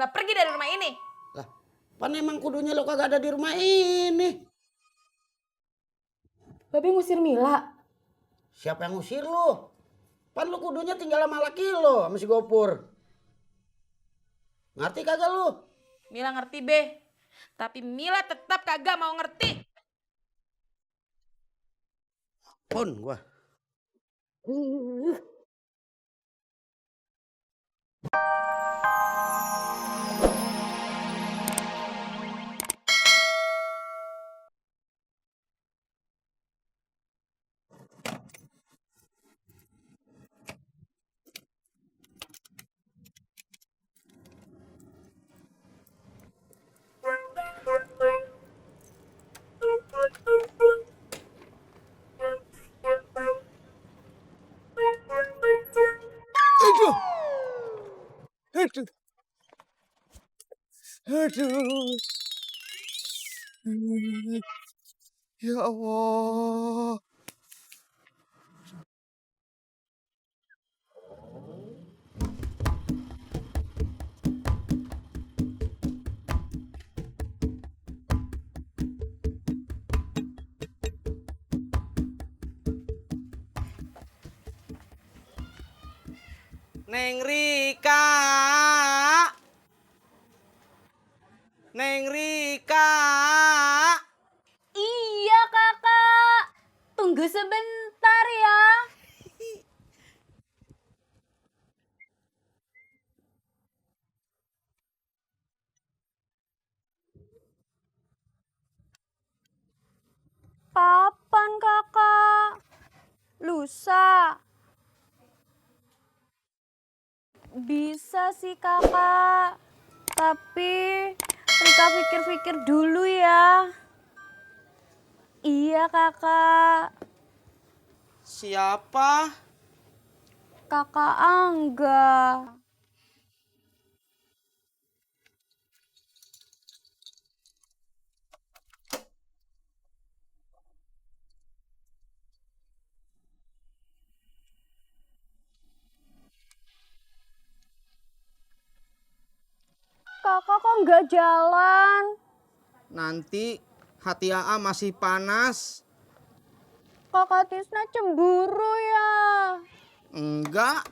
Mila pergi dari rumah ini. Lah, pan emang kudunya lo kagak ada di rumah ini. Babe ngusir Mila. Siapa yang ngusir lo? Pan lo kudunya tinggal sama laki lo, sama si Gopur. Ngerti kagak lo? Mila ngerti be, tapi Mila tetap kagak mau ngerti. Pun gua. Aduh. Aduh. Aduh. Ya Allah. Neng Rika. Neng Rika. Iya kakak. Tunggu sebentar ya. Kapan kakak? Lusa. Bisa sih kakak. Tapi Rika pikir-pikir dulu ya. Iya kakak. Siapa? Kakak Angga. Kakak kok nggak jalan? Nanti hati AA masih panas. Kakak Tisna cemburu ya. Enggak.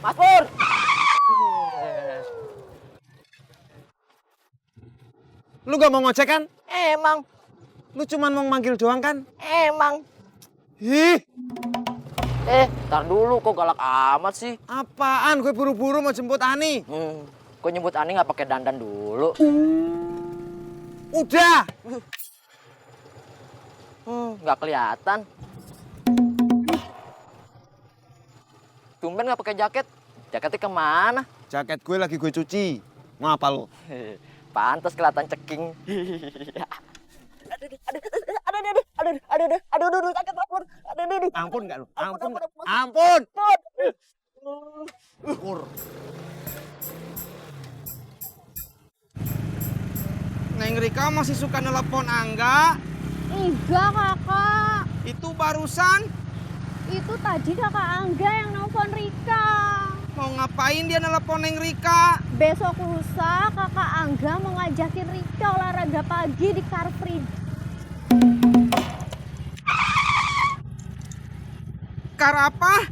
Mas Pur. Lu gak mau ngojek kan? Emang, Lu cuman mau manggil doang kan? emang. Ih, Ntar dulu kok galak amat sih. apaan? Gue buru-buru mau jemput Ani. Kok nyebut Ani nggak pakai dandan dulu? Udah. Nggak kelihatan. Tumben nggak pakai jaket. Jaketnya kemana? Jaket gue lagi gue cuci. Mau apa lo? Pantas kelihatan ceking. Aduh, sakit Mas Pur. Aduh. Ampun nggak lu? Ampun. Pur. Neng Rika masih suka nelpon Angga. Enggak kakak. Itu barusan. Itu tadi kakak Angga yang nelfon Rika. Mau ngapain dia nelpon Neng Rika? Besok lusa kakak Angga mau ngajakin Rika olahraga pagi di Car Free. Kar apa?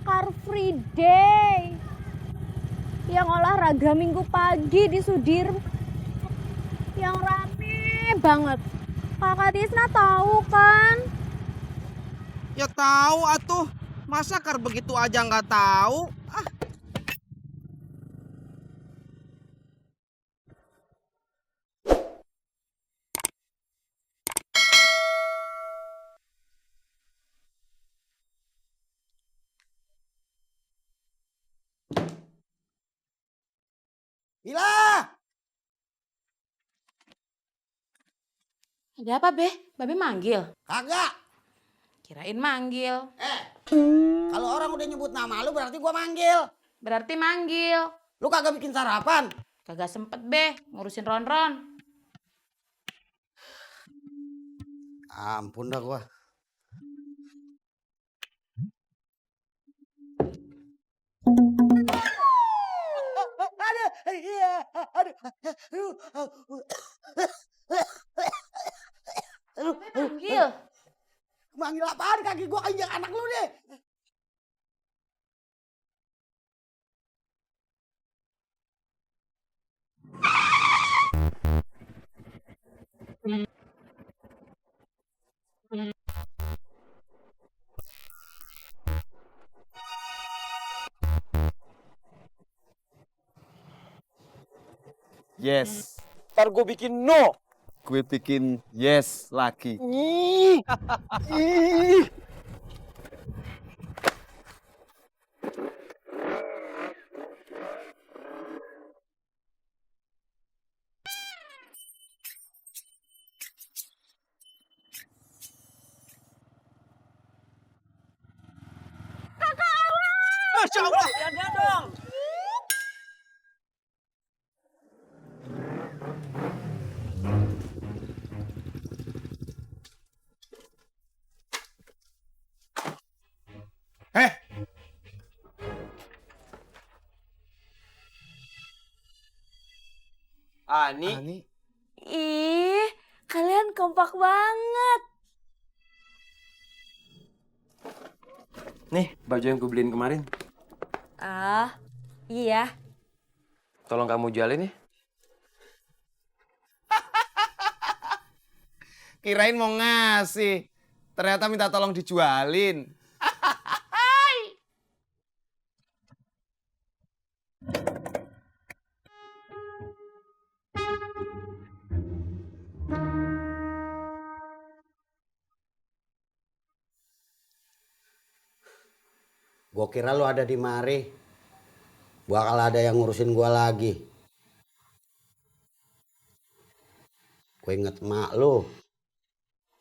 Car Free Day. Yang olahraga minggu pagi di Sudirman. Yang rame banget. Kakak Tisna tahu kan? Ya tahu atuh. Masa kar begitu aja nggak tahu? Ah. Mila! Ada apa be? Babe manggil? Kagak. Kirain manggil. Kalau orang udah nyebut nama lu berarti gua manggil. Berarti manggil. Lu kagak bikin sarapan? Kagak sempet be ngurusin Ron-Ron. Ampun dah gua. Panggil. Manggil apaan? Kaki gua injak anak lu deh. Yes. Ntar gue bikin no. Gue bikin yes lagi. Masya Allah. Ya dong. Ani. Ih, kalian kompak banget. Nih, baju yang gue beliin kemarin. Ah, iya. Tolong kamu jualin ya. Kirain mau ngasih. Ternyata minta tolong dijualin. Gua kira lu ada di mari. Bakal ada yang ngurusin gua lagi. Gue inget emak lu.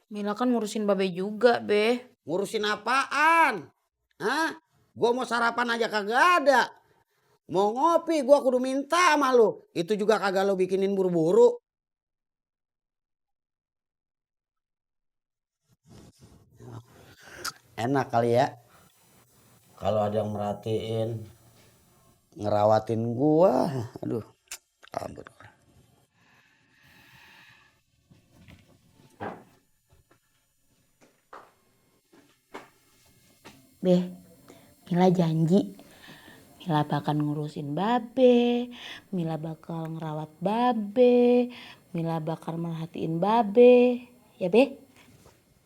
Mila kan ngurusin babe juga be. Ngurusin apaan? Hah? Gua mau sarapan aja kagak ada. Mau ngopi gua kudu minta sama lu. Itu juga kagak lu bikinin buru-buru. Enak kali ya. Kalau ada yang merhatiin, ngerawatin gua. Aduh, ampun. Be, Mila janji. Mila bakal ngurusin babe. Mila bakal ngerawat babe. Mila bakal merhatiin babe. Ya be?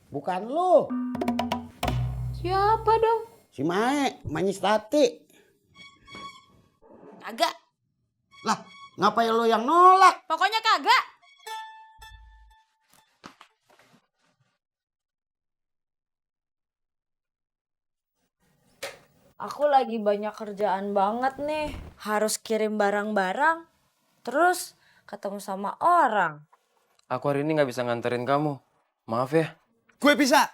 Bukan lu. Siapa dong? Si Mae, Manyis Tati. Kagak. Lah, ngapain lu yang nolak? Pokoknya kagak. Aku lagi banyak kerjaan banget nih. Harus kirim barang-barang. Terus ketemu sama orang. Aku hari ini nggak bisa nganterin kamu. Maaf ya. Gue bisa.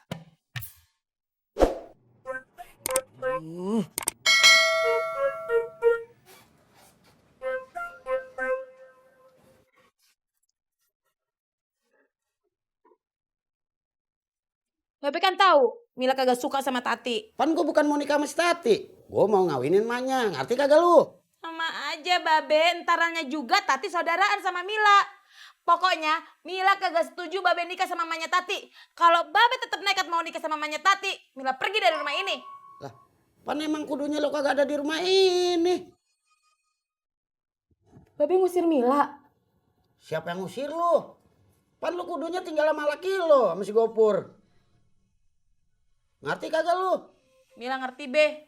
Babe kan tahu Mila kagak suka sama Tati. Pan gue bukan mau nikah sama si Tati. Gue mau ngawinin Manya. Ngerti kagak lu? Sama aja babe, entarannya juga Tati saudaraan sama Mila. Pokoknya Mila kagak setuju babe nikah sama mamanya Tati. Kalau babe tetap nekat mau nikah sama mamanya Tati, Mila pergi dari rumah ini. Lah, pan emang kudunya lu kagak ada di rumah ini. Babe ngusir Mila. Siapa yang ngusir lu? Pan lu kudunya tinggal sama laki lu, sama si Gopur. Ngerti kagak lu? Mila ngerti be,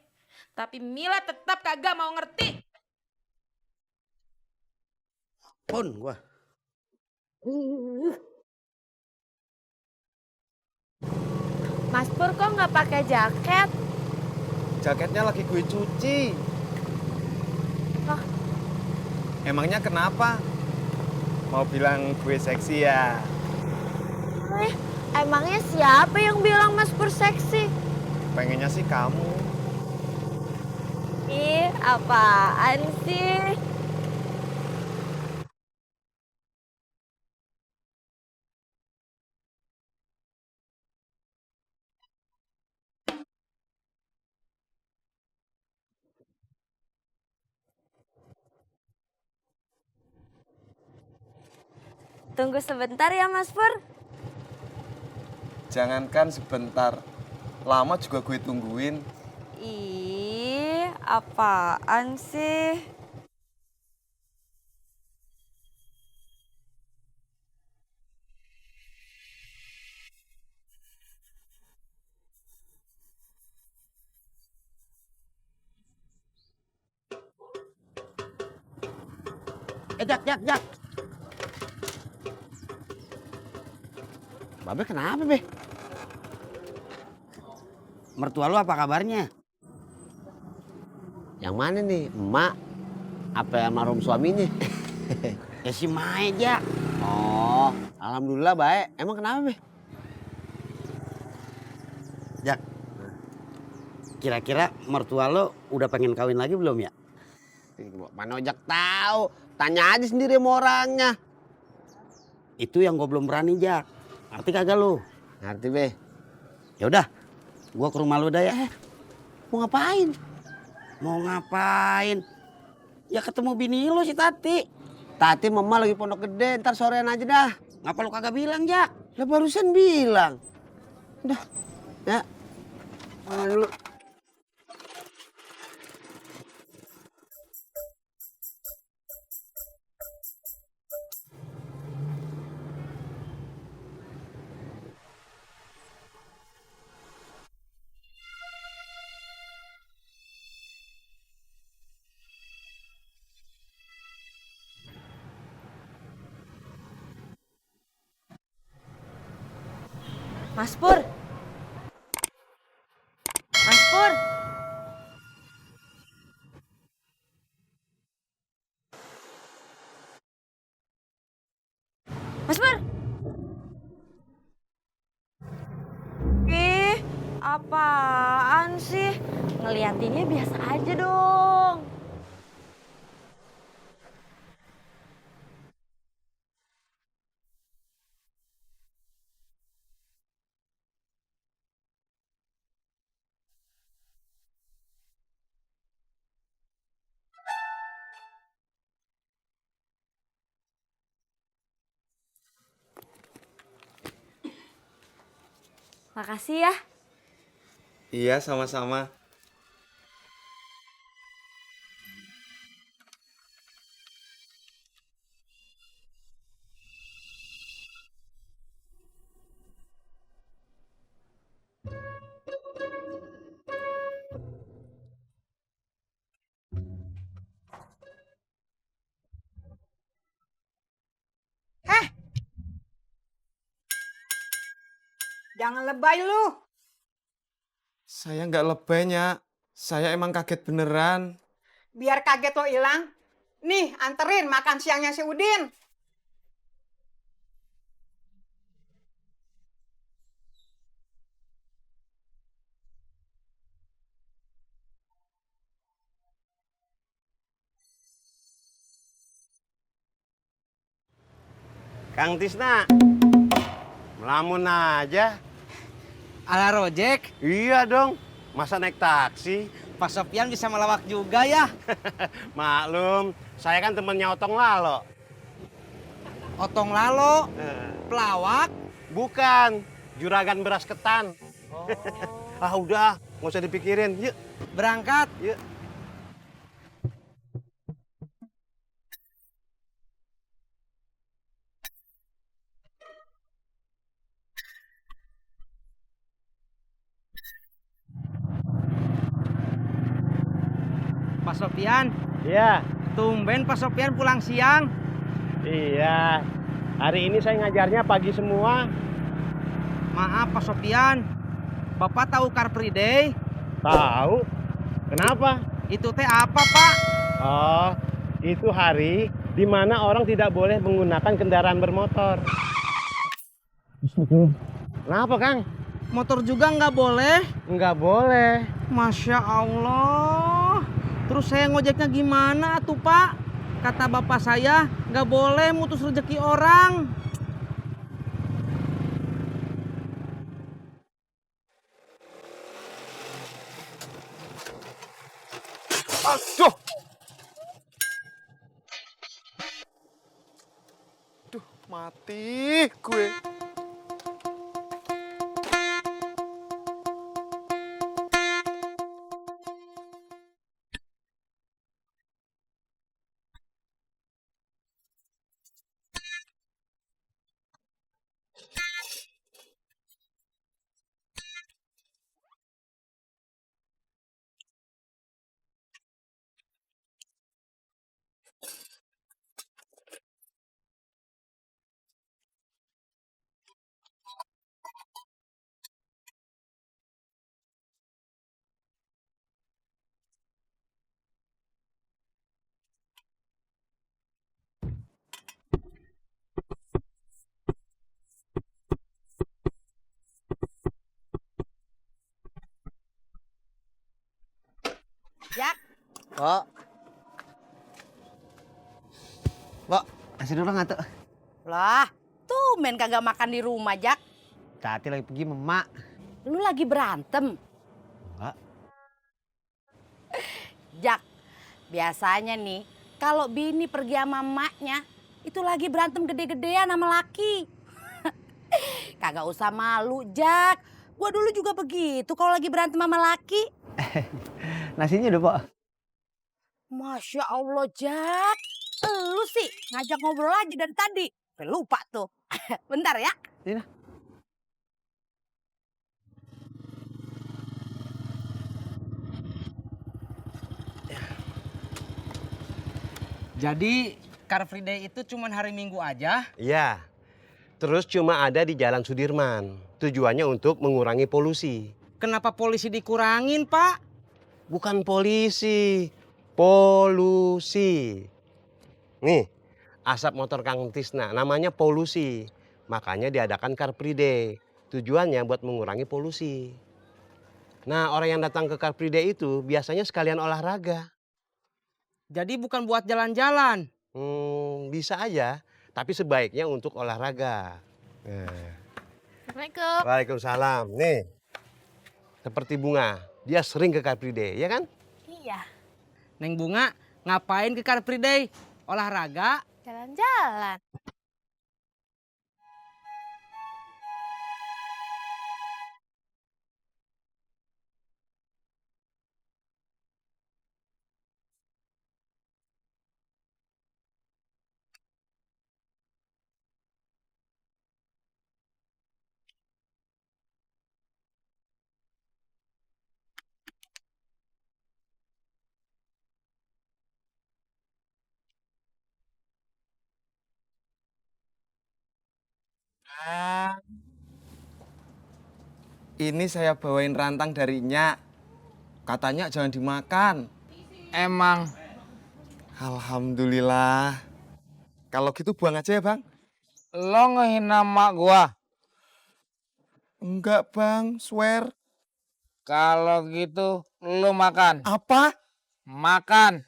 tapi Mila tetap kagak mau ngerti. Pun gua. Mas Pur kok nggak pakai jaket? Jaketnya lagi gue cuci. Loh? Emangnya kenapa? Mau bilang gue seksi ya? Emangnya siapa yang bilang Mas Pur seksi? Pengennya sih kamu. Ih, apaan sih? Tunggu sebentar ya Mas Pur. Jangankan sebentar, lama juga gue tungguin. Ih, apaan sih? Jak. Babe kenapa, Be? Mertua lu apa kabarnya? Yang mana nih, emak? Apa almarhum suaminya? Ya si Mae, Jak. Oh, alhamdulillah baik. Emang kenapa, Be? Jak. Kira-kira mertua lo udah pengen kawin lagi belum ya? Mana ojek tahu? Tanya aja sendiri sama orangnya. Itu yang gue belum berani, Jak. Ngerti kagak lu? Ngerti, Be? Ya udah, gua ke rumah lu dah ya. Mau ngapain? Mau ngapain? Ya ketemu bini lu si Tati. Tati mama lagi pondok gede, ntar sorean aja dah. Ngapa lu kagak bilang, Jak? Lah barusan bilang. Udah, ya. Mana dulu? Mas Pur. Mas Pur. Mas Pur. Ih, apaan sih? Ngeliatinnya biasa aja dong. Makasih ya. Iya, sama-sama. Jangan lebay lu. Saya nggak lebay, Nyak. Saya emang kaget beneran. Biar kaget lo hilang. Nih, anterin makan siangnya si Udin. Kang Tisna, melamun aja. Ala rojek, Iya dong, masa naik taksi? Pak Sopyan bisa melawak juga ya. Maklum, saya kan temennya Otong Lalo. Otong lalo, pelawak. Bukan, juragan beras ketan. Ah udah, nggak usah dipikirin. Yuk, Berangkat. yuk. Pak Sopyan, Iya, tumben Pak Sopyan pulang siang. iya. Hari ini saya ngajarnya pagi semua. Maaf Pak Sopyan, Bapak tahu Car Free Day? Tahu? Kenapa? Itu teh apa Pak? Oh, itu hari di mana orang tidak boleh menggunakan kendaraan bermotor. Kenapa, Kang? Motor juga nggak boleh? Nggak boleh. Masya Allah. Terus saya ngojeknya gimana tuh Pak? Kata bapak saya nggak boleh mutus rezeki orang. Aduh! Mati gue. Jak, Pak. Pak, nasi dulu nggak tuh? lah, tumben kagak makan di rumah, Jak. Tati lagi pergi sama Mak. Lu lagi berantem. Enggak. Jak, biasanya nih, kalau bini pergi sama emaknya, itu lagi berantem gede-gedean sama laki. Kagak usah malu, Jak. Gua dulu juga begitu kalau lagi berantem sama laki. Nasinya udah, Pak. Masya Allah, Jak. Lu sih ngajak ngobrol aja dari tadi. Sampai lupa tuh. Bentar ya. Ini. Jadi Car Free Day itu cuma hari Minggu aja? Iya. Terus cuma ada di Jalan Sudirman. Tujuannya untuk mengurangi polusi. Kenapa polisi dikurangin, Pak? Bukan polisi, polusi. Nih, asap motor Kang Tisna namanya polusi. Makanya diadakan Car Free Day. Tujuannya buat mengurangi polusi. Nah, orang yang datang ke Car Free Day itu biasanya sekalian olahraga. Jadi bukan buat jalan-jalan. Bisa aja, tapi sebaiknya untuk olahraga. Assalamualaikum. Waalaikumsalam. Nih, seperti Bunga, dia sering ke Car Free Day, ya kan? Iya. Neng Bunga ngapain ke Car Free Day? Olahraga? Jalan-jalan. Ini saya bawain rantang dari Nyak. Katanya jangan dimakan. Emang Alhamdulillah. Kalau gitu buang aja ya, Bang. lo ngehina mak gua. Enggak, Bang. Swear. Kalau gitu lo makan. Apa? Makan.